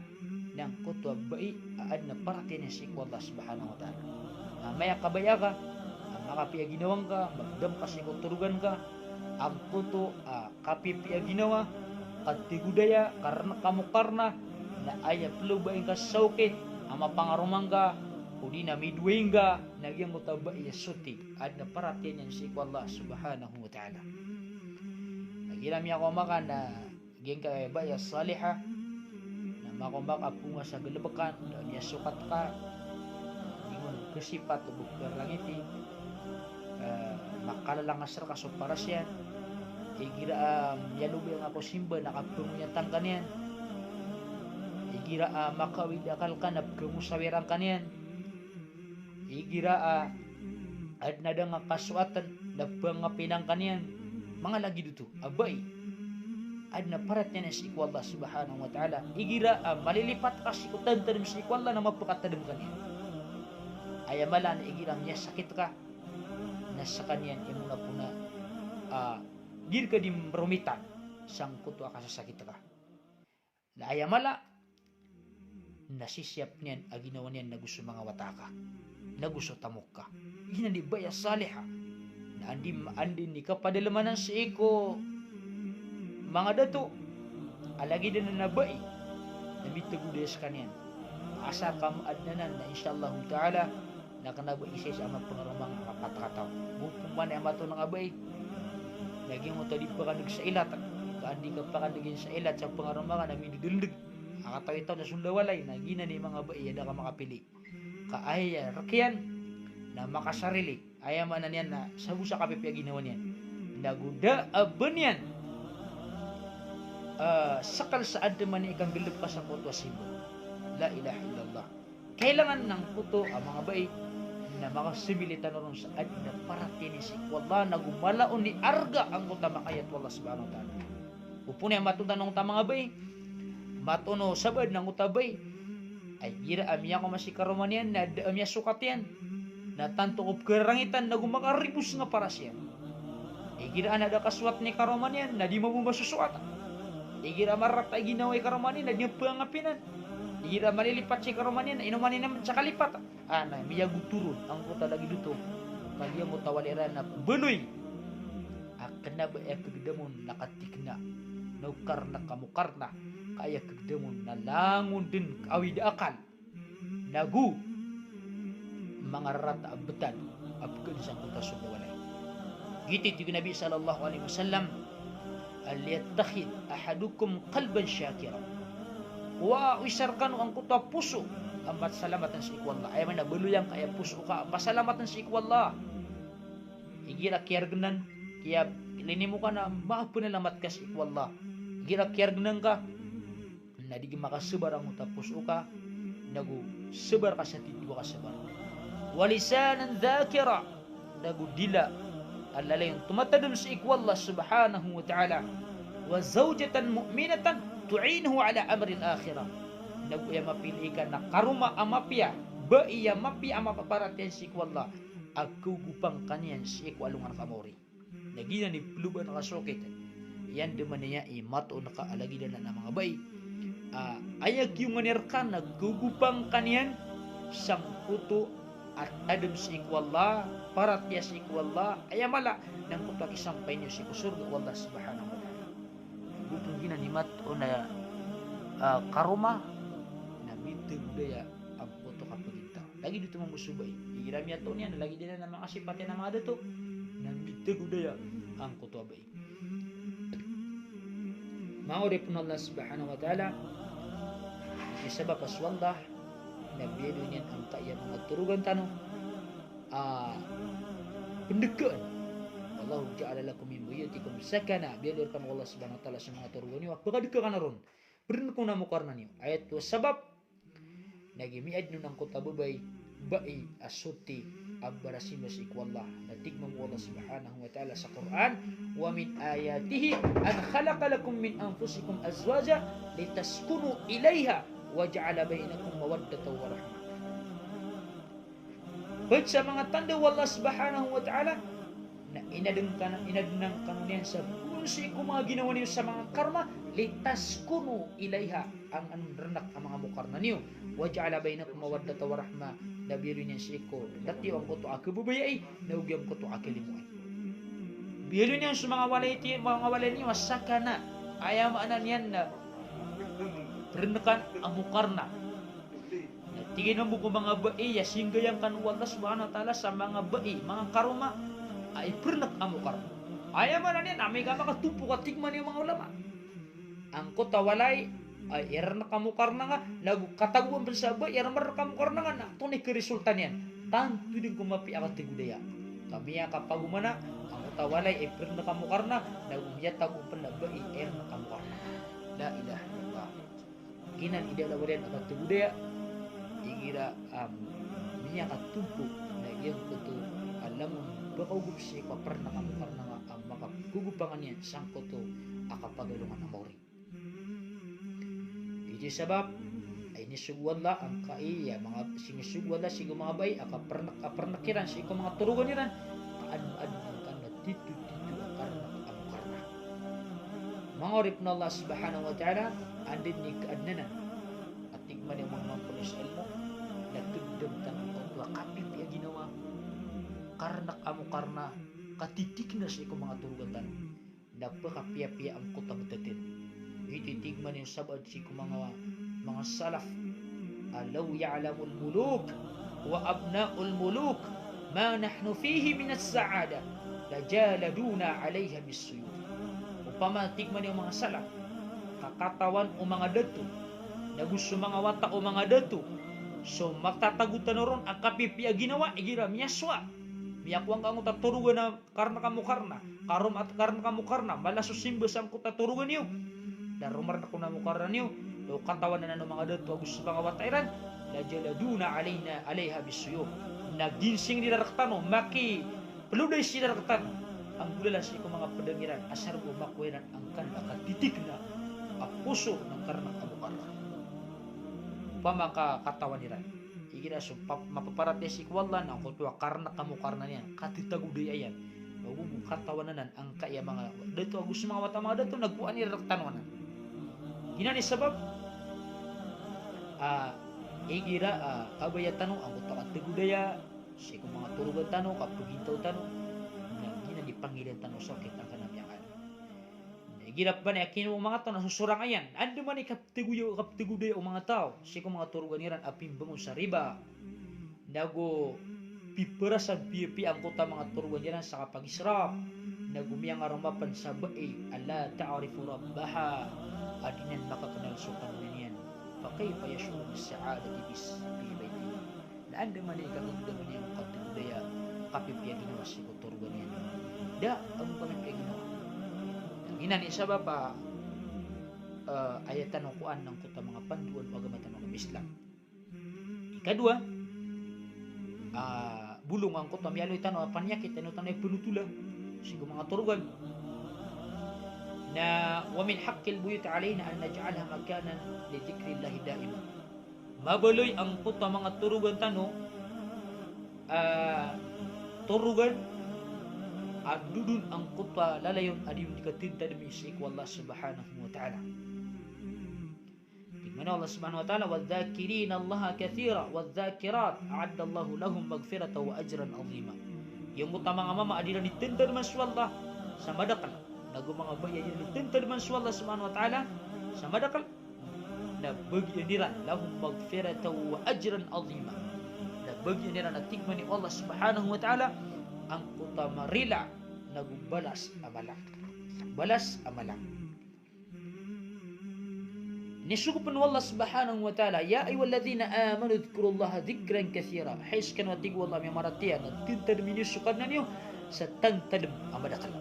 na angkoto a bai a aden a paratiyaya sii ko Allah subhanahu wa ta'ala. Amay a kabaya ka a makapiya ginawa ngka, magdam ka sii ko torogan ka, angkoto a kapipiya ginawa, katigodaya, karna kamokarna, na aya peloba ingka sa okit a mapangaroma ngka, o di na midoway ngka, na giyangkoto a bai a soti, aden a paratiyaya sii ko Allah subhanahu wa ta'ala. Na igira miyakowa ka na giyangkaya bai a salihah, na makowa ka a ponga sa gelebekan, da niyan sokat ka, di ngka Kasipat o bo karangiti, eh, makalalangas rka so paras iyan. Igira a miyalobay angka ko simba na kapangoyatan ka niyan. Igira a makaawid a akal ka na pkamosawiran ka niyan. Igira a adn a da ngka kasoatan na pangapinan ka niyan. Manga lagid oto a bai. Adn a paratiyaya niyan sii ko Allah subhanahu wa ta'ala. Igira a malilipat ka sii ko tadmtadm sii ko Allah na mapakatadm ka niyan. Aya mala na igira a miyasakit ka na skaniyan i mona pona a di rka di mromitan sangkoto a kasasakit ka. Na aya mala na sisiyap niyan a ginawa niyan nago so manga wata ka, nago so tamok ka. Giyanan i bai a saliha. Na anda i, anda i kapadalm anan sii ko manga dato a lagid anan a bai na mitago daya skaniyan. Asar ka maadn anan na insha Allahu ta'ala na kna ba isa-isa a mapangaroma ngka a pat kataw. Go pman aya mataan angka a bai na giyangkoto a di pakandg sa ilat, ka anda i kapakandg iyan sa ilat sa pangaroma ngka na midadndg a katawi taw na so ndawalay. Na giyanan i manga bai a da ka makapili. Ka aya rk iyan na makasarili. Aya maana niyan na sabo sa kapipiya ginawa niyan. Nago da a ba niyan, eh, skl sa adn man i kanggalbk ka sangkoto a simba. La ilaha illallah. Kailangan na angkoto a manga bai na makasambilay tano ron sa adn a paratiyaya niyan sii ko Allah, nago mala on i arga angkoto a makaayat o Allah subhanahu wa ta'ala. Opama na matoon tano angkoto a manga bai, matoon o sabaad na angkoto a bai a igira a miyakoma si karoma niyan na da a miyasokat iyan, na tanto ko pkararangitan nago makaribos nga paras iyan. Igira a na da kasowat i karoma niyan na di mambo masosoat. Igira a marata i ginawa i karoma niyan na di pangapinan. Igira a malilipat si karoma niyan na inoman iyan sa kalipat. A, na miyagoto ron angkoto a lagid oto. Ka giyangkoto a walay iran a baloy a kna ba aya kagdam on na katikna, na o karna ka mokarna, ka aya kagdam on na langon dn ka awid a akal. Nago manga rarata a btad a pkhaadn sangkoto a so ndawalay. Giyoto i tig o Nabi sallallahu alaihi wasallam, "Falyattakhidh ahadukum qalban shakira." Kowaa o isa rkano angkoto a poso a masalamat sii ko Allah. Aya maana na baloy angka aya poso ka a pasalamat sii ko Allah. Igira kiyargnan, kiya, linimo ka na mapanalamat ka sii ko Allah. Igira kiyargnan ka na di ka makasabar angkoto a poso ka, nago sabar ka sa titho a kasabar. "Wa lisanan dhakira," nago dila a lalayon tomatadm sii ko Allah subhanahu wa ta'ala. "Wa zawjatan mu'minatan tu'inuhu ala amril akhirah." Nago aya mapili ka na karoma a mapiya, bai a mapiya a mapaparatiyaya sii ko Allah, a khagogopan ka niyan sii ko alongan ka maori. Na giyanan i ploban ka sokit. Iyan dn man aya i matoon ka a lagid anan a manga bai a aya kiyongan iyan rka na khagogopan ka niyan sangkoto a tadm sii ko Allah, paratiyaya sii ko Allah, aya mala na angkoto a kisampay niyo sii ko sorga o Allah subhanahu wa ta'ala. Go pn giyanan i matoon a, a, karoma na mitago daya angkoto a kapagintaw. Lagid oto mambo so bai. Igira miyatoon iyan, lagid iyan a manga sipat iyan a manga dato, na mitago daya angkoto a bai. Manga oripn o Allah subhanahu wa ta'ala, aya sabap a so Allah na biyaloy niyan angkaya manga torogan tano a pndkaan. "Wallahu ja'ala lakum min buyutikum sakana." Biyaloy rkano o Allah subhanahu wa ta'ala so manga torogan iyo a pkadkaa kano ron. Prdn ko na mokarna niyo. Aya oto a sabap na giya miyaadn on angkoto a babay, bai a soti a barasimba sii ko Allah. Na tig mambo o Allah subhanahu wa ta'ala sa Qur'an, "Wa min ayatihi an khalaqa lakum min anfusikum azwaja litaskunu ilayha wa ja'ala bainakum mawaddatan wa rahmah." Pd sa manga tanda o Allah subhanahu wa ta'ala na inadn kano, inadnan kano niyan sa poon sii ko manga ginawa niyo sa manga karma, litaskunu ilayha, angkanan rnk a manga mokarna niyo. Wa ja'ala bainakum mawaddatan wa rahmah, na biyaloy niyan sii ko dati iyo angkoto a kababayai, na ogaid angkoto a kalimoay. Biyaloy niyan so manga walay ti, manga walay niyo a sakana, aya maana niyan na rnkan a mokarna. Na tig iyan mambo ko manga bai a singgayang kano o Allah subhanahu wa ta'ala sa manga bai, manga karoma a iprnk a mokarna. Aya maana niyan, amay ka makatopo ka, tig man iyan o manga ulama, angkoto a walay a irnk a mokarna nga, nago katagoan pn sa bai a irnk a mokarna nga, na tonaa i karisulta niyan? Tanto dn ko mapiya a katagodaya. Ka miyakapagomana angkoto a walay a iprnk a Mukarna, na go miyatago pn a bai a irnk a Mukarna. La ilaha illallah. Giyanan i da a lawar iyan a katagodaya, igira a miyakatogpo na giyangkoto a langon pkaogop sii ko prnk a Mukarna a makagogopangan iyan sangkoto a kapagalongan a maori. Giyoto i sabap a inisogo o Allah angkai a manga, sinisogo o Allah sii ko manga bai a kaprnk, a prnk iran sii ko manga torogan iran, ka adn, adn angkanan a tito-tito a karnk a Mukarna. Manga oripn o Allah subhanahu wa ta'ala, anda dn i kaadn anan a tig mambo a manga mambo sa ilmo, na tgdam tano angkoto a kapipiya a ginawa, karnk a Mukarna, katitikna sii ko manga torogan tano. Na pkapiyapiya angkoto a btad iyan. Giyoto i tig mambo o sabaad sii ko manga, manga salaf a, "Law ya'lamul muluk wa abna'ul muluk ma nahnu fihi minas sa'adah, lajaladuna 'alayha bis-suyuf." Opama, tig mambo o manga salaf, ka katawan o manga dato, na go so manga wata o manga dato, so matatago tano ron a kapipiya a ginawa igira miyasowa, miyakowa angkoto a torogan a karnk a Mukarna, karoma a karnk a Mukarna, mala so simba sangkoto a torogan iyo. Na roma rn angkoto a Mukarna niyo, na o katawan anan o manga dato ago so manga wata iran, lajaladuna 'alayna, 'alayha bis-suyuf. Na ginsingn iran rktano, makiploday siran rktano a nggolalan sii ko manga pdang iran, asar bo makowa iran angkanan a katitikna a poso o karnk a Mukarna. Opama ka katawan iran igira so pap-, mapaparatiyaya sii ko Allah na angkoto a karnk a Mukarna niyan, katatagodaya iyan. Ogo bo katawan anan angkai a manga dato ago so manga wata a manga dato na kowaan iran rktano anan. Giyanan i sabap a igira a kabaya tano angkoto a katagodaya sii ko manga torogan tano, kapagintaw tano, na giyanan i pangilaya tano sa okit angkanan a miyakaadn. Na igira pman i kinowa o manga taw na sosorang iyan. Andamanaya i kaptagoya, kaptagodaya o manga taw sii ko manga torogan iran a pimbangon sa riba. Na go piparasan piyapiya angkoto a manga torogan iran sa kapagisraf. Na go miyangaroma pn sa bai a la ta'rifu rabbaha, a di niyan makaknal so Kadnan iyan. Fa kayfa yash'uru bis-sa'adati bis-, fi baytihi. Na andamanaya i kagagdam iyan o katagodaya, kapipiya a ginawa sii ko torogan iyan. Da a kapipiya a ginawa. Na giyanan i sabap a, eh, aya tano kowan angkoto a manga pandoan o agama tano a agama Islam. Ikadowa, ah, bolong angkoto a miyaaloy tano a paniyakit, ino tano i pnotola sii ko manga torogan. Na wa min haqqil buyuti alayna an naj'alaha makanan li dhikrillahi da'iman. Mabaloy angkoto a manga torogan tano, ah, torogan a dodon angkoto a lalayon a di on di katantadmi sii ko Allah Subhanahu wa Ta'ala. Tig mambo o Allah Subhanahu wa Ta'ala, "Wadh-dhakirina Allaha kathira wadh-dhakirat, a'adda Allahu lahum maghfiratan wa ajran 'azima." Giyangkoto a manga mama a di iran di tantadman so Allah sa madakl, nago manga babay a di iran di tantadman so Allah Subhanahu wa Ta'ala sa madakl, na bagian iran, lahum maghfiratan wa ajran 'azima. Na bagian iran a tig mambo o Allah Subhanahu wa Ta'ala angkoto a marila nago balas a mala. Balas a mala. Inisogo pn o Allah Subhanahu wa Ta'ala, "Ya ayyuhalladhina amanu udhkurullaha dhikran kathira." Hay skano a tig o Allah a miyamaratiyaya, na tantadmi niyo so Kadnan iyo sa tantadm a madakl.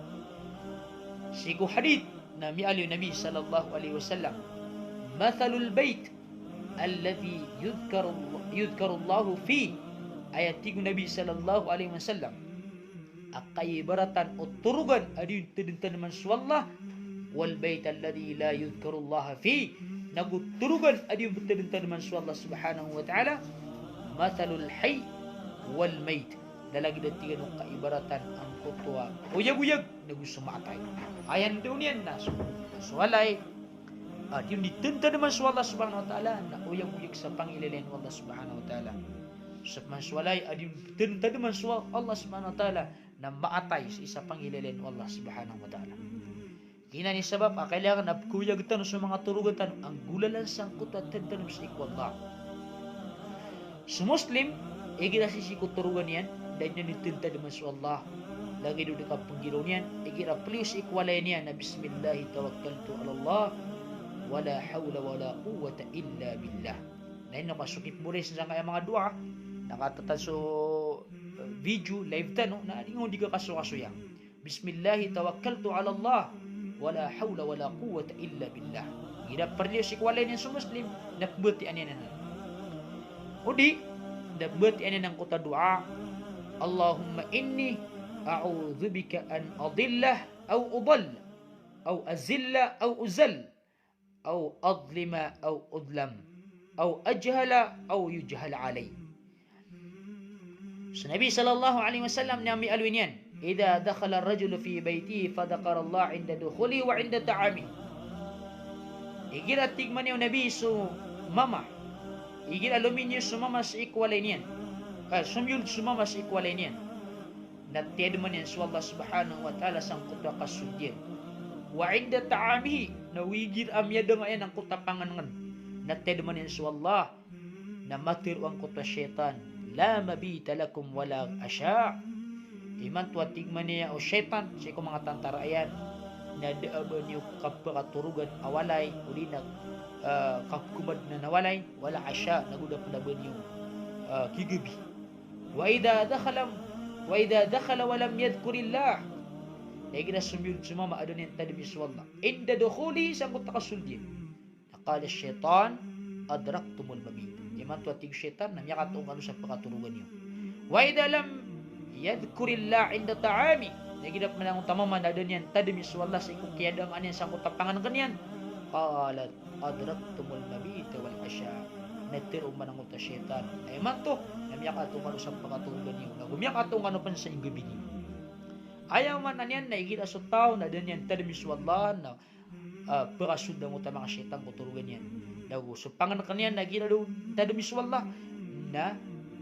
Sii ko hadith na miyaaloy o Nabi sallallahu alayhi wasallam, "Mathalul bayt alladhi yudhkaru-, yudhkarullahu fih." Aya tig o Nabi sallallahu alayhi wasallam a kaibaratan o torogan a di on di tantadman so Allah, "Wal bayt alladhi la yudhkarullaha fih." Nago torogan a di on di tantadman so Allah Subhanahu wa Ta'ala, "Mathalul hayy wal mayyit." Da lagid a tig iyan o kaibaratan angkoto a oyagoyag nago so maatay. Aya ndao niyan na so, so walay a di on di tantadman so Allah Subhanahu wa Ta'ala na oyagoyag sa pangilaylay o Allah Subhanahu wa Ta'ala. So pman so walay a di on di tantadman so Allah Subhanahu wa Ta'ala na maatay sii sa pangilaylay o Allah Subhanahu wa Ta'ala. Giyanan i sabap a kailangan a pkhaoyag tano so manga torogan tano a nggolalan sangkoto a tantadm sii ko Allah. So Muslim, igira sisii ko torogan iyan, da niyan di tantadman so Allah. Lagid o di kapnggiraw niyan, igira pliyo sii ko walay niyan na, "Bismillahi tawakkaltu alallah, wala hawla wala quwwata illa billah." Na ino ka so kipmboris sangkaya manga doa, na Katatan so, eh, video live tano, na di ngka di kakasokasoya. Bismillahi tawakkaltu ala Allah, wala hawla wala quwwata illa billah. Igira pn iyo sii ko walay niyan so Muslim, na pmbatiya niyan anan. O di, na pmbatiya niyan angkoto a doa, Allahumma inni a'udhu bika an adilla aw udall, aw azilla aw uzall, aw adlima aw udlam, aw ajhala aw yujhala alay. So Nabi sallallahu alaihi wasallam na miyaaloy niyan, idha dakhala ar-rajulu fi baytihi fa dhakara Allah inda dukhulihi wa inda ta'amihi. Igira, tig man iyan o Nabi, so mama, igira lominiyo so mama sii ko walay niyan, eh, somiyold so mama sii ko walay niyan, na tiyadman iyan so Allah subhanahu wa ta'ala sangkoto a kasold iyan. Wa inda ta'amihi, na igira miyadanga iyan angkoto a pangnngkn, na tiyadman iyan so Allah, na matero angkoto a shaytan, la mabita lakum wala asha. Imanto a, tig man iyan o shaytan sii ko manga tantara iyan, na da a ba niyo kapakatorogan a walay, odi na, ah, kapkomadnan a walay, wala asha, na go da pn a ba niyo, ah, kigabi. Wa idha dakhala, wa idha dakhala wa lam yadhkurillah. Na igira somiyold so mama a da niyan tadmi so Allah, inda dukhulihi, sangkoto a kasold iyan, na qala ash-shaytan, adraktumul mabit. Imanto a, tig o shaytan, na miyakatoon kano sa pakatorogan iyo. Wa idha lam yadhkurillah inda ta'amihi. Na igira pman angkoto a mama na da niyan tadmi so Allah sii ko kiyadangan iyan sangkoto a pangnngkn iyan, qalat adraktumul mabita wal asha. Na tero man angkoto a shaytan a imanto na miyakatoon kano sa pakatorogan iyo, na go miyakatoon kano pn sa inggabi niyo. Aya maana niyan na igira so taw na da niyan tadmi so Allah, na, ah, pakasold angkoto a manga shaytan ko torogan iyan. Na go so pangnngkn iyan na igira da on tadmi so Allah, na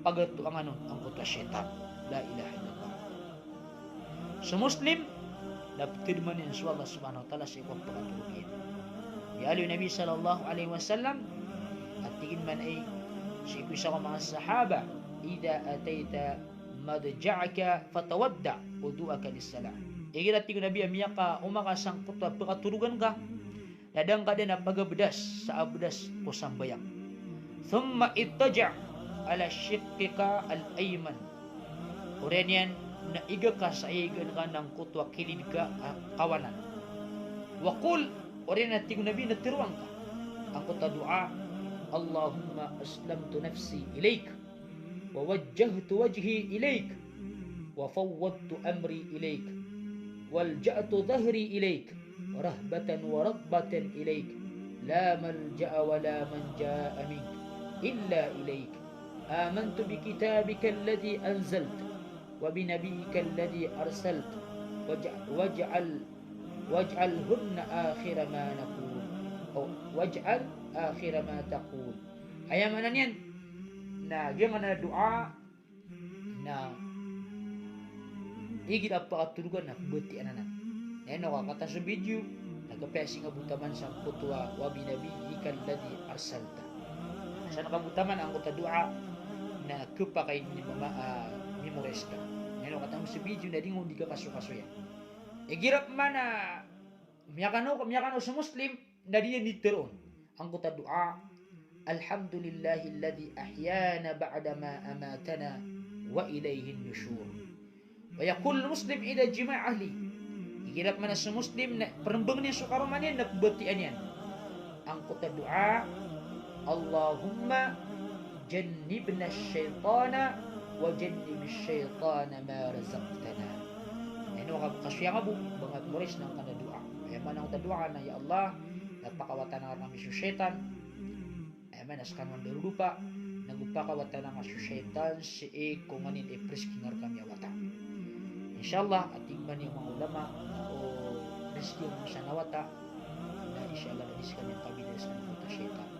pagatoangan on angkoto a shaytan. La ilaha illallah. So Muslim, na ptadman iyan so Allah subhanahu wa ta'ala sii ko pakatorog iyan. Miyaaloy o Nabi sallallahu alaihi wasallam a tig iyan man a sii ko isa ko manga sahaba, idha atayta madja'aka fatawadda' wudu'aka lis-salah. Igira, tig o Nabi, a miyakaoma ka sangkoto a pakatorogan ka, na da ngka dn a pagabdas sa abdas ko sambayang. Thumma idtaji' ala shiqqika al-ayman. Oriyan iyan na iga ka sa aya igaan ka na angkoto a kilid ka a kawanan. Wa qul, oriyan iyan, tig o Nabi, na teroang ka angkoto a doa, Allahumma aslamtu nafsi ilayk, wa wajjahtu wajhi ilayk, wa fawwadtu amri ilayk, wa alja'tu dhahri ilayk, rahbatan wa raghbatan ilayk, la malja'a wa la manja minka illa ilayk. Amantu bi kitabika alladhi anzalt, wa bi nabiyyika alladhi arsalt, waj-, waj'al, waj'alhunna akhira ma naqul, aw waj'al akhira ma taqul. Aya maana niyan na giyangkanan a doa na igira pakatorogan na pmbatiya anan. Na ino ka, kataya so video, na kapiya sii nga bo taman sangkoto a wa bi nabiyyika alladhi arsalta. San ka bo taman angkoto a doa na kapakay ini mama, ah, memorize ka. Na ino, kataya so video na di ngka di kakasokasoya. Igira pman a miyakano, miyakano so Muslim, na di niyan di teroon angkoto a doa, alhamdulillahilladhi ahyana ba'da ma amatana wa ilayhin nushur. Wa yaqulul muslim inda jami'i ahlihi. Igira pman a so Muslim na pmbangn iyan so karoma niyan na pmbatiya niyan angkoto a doa, Allahumma jannibna ash-shaytana wa jannibish shaytana ma razaqtana. Na ino ka, kasoya nga bo, ba nga memorize angkanan a doa. Aya maana angkoto a doa na, ya Allah, na pakawatana rkami so shaytan. Aya maana a skano a darodopa, na go pakawatana nga so shaytan sii ko nganin i prizki nga rkami a wata. Insha Allah, a tig man iyan o manga ulama, o rizki o manga san a wata, na insha Allah na di skaniyan kabinasa angkoto a shaytan.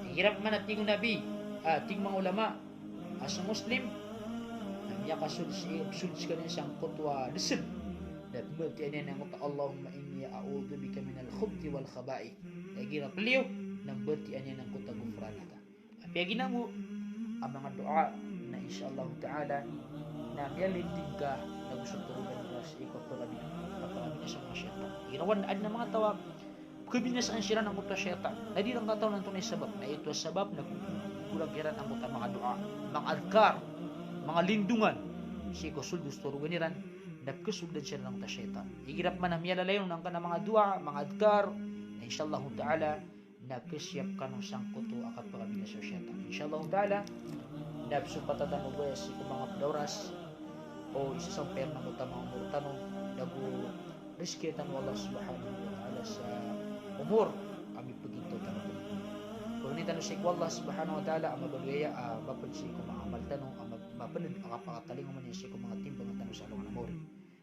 Igira pman a tig o Nabi, ah, tig o manga ulama, a so Muslim na miyakasold sii, sold skaniyan sangkoto a desel, na pmbatiya niyan angkoto a Allahumma inni a'udhu bika minal khubuthi wal khaba'ith. Igira pliyo na pmbatiya niyan angkoto a ghufranaka. Apiya giyanan bo a manga doa na insha Allah ta'ala na miyalinding ka na go so torogan ka sii ko pagabinasa, pagabinasa o manga shaytan. Igira wan adn a manga taw a kabinasaan siran angkoto a shaytan, na di iran katawan antonaa i sabap. Na ito a sabap na Ogaid iran angkoto a manga doa, manga adhkar, manga lindongan sii ko sold o sotorogan iran, na pkhasoldan siran angkoto a shaytan. Igira pman a miyalalayon angkanan a manga doa, manga adhkar, na insha Allahu ta'ala, na khasiyap kano sangkoto a kapakabinasa o shaytan. Insha Allahu ta'ala, na psompatan tano baya sii ko manga pd a oras, o isasampay iran angkoto a manga omor tano, nago rizkian tano o Allah subhanahu wa ta'ala sa omor a mipagintaw tano. Pangnin tano sii ko Allah subhanahu wa ta'ala a mabaloy aya a mapd sii ko manga amal tano, a ma-, mapd a kapakatalingoma niyan sii ko manga timbang tano sa alongan a maori.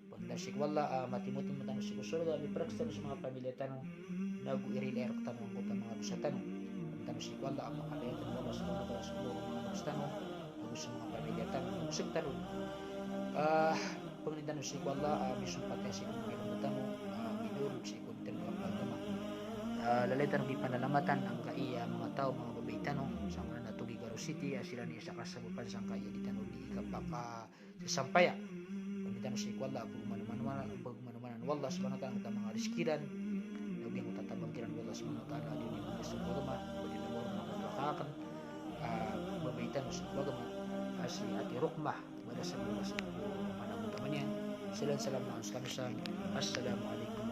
Pangnin tano sii ko Allah a matimotimo tano sii ko sorga, a miprags tano sa manga pamilya tano, nago irilay rktano angkoto a manga dosa tano. Pangnin tano sii ko Allah a pakalaya tano o Allah subhanahu wa ta'ala sa omor o manga dosa tano, nago sa manga pamilya tano, nago sktano. Ah, pangnin tano sii ko Allah a misompatan sii ko manga ilmo tano, a midorog sii ko manga agama. Ah, lalayon tano di panalamatan angkaya manga taw, manga babay tano, sangkanan a togi Garo City, a siran i isa kasabapan sangkaya di tano di kapakasasampaya. Pangnin tano sii ko Allah a pagmanomanan, pagmanomanan o Allah subhanahu wa ta'ala angkoto a manga rizki iran, nago angkoto a tabang kiran o Allah subhanahu wa ta'ala a di niyan manga so agama, ba di niyan manga so agama, ah, babay tano sii ko agama, a si Ate Rokmah, balasan o Allah sa managontaman iyan. Salam, salam na skano san. Assalamu alaikum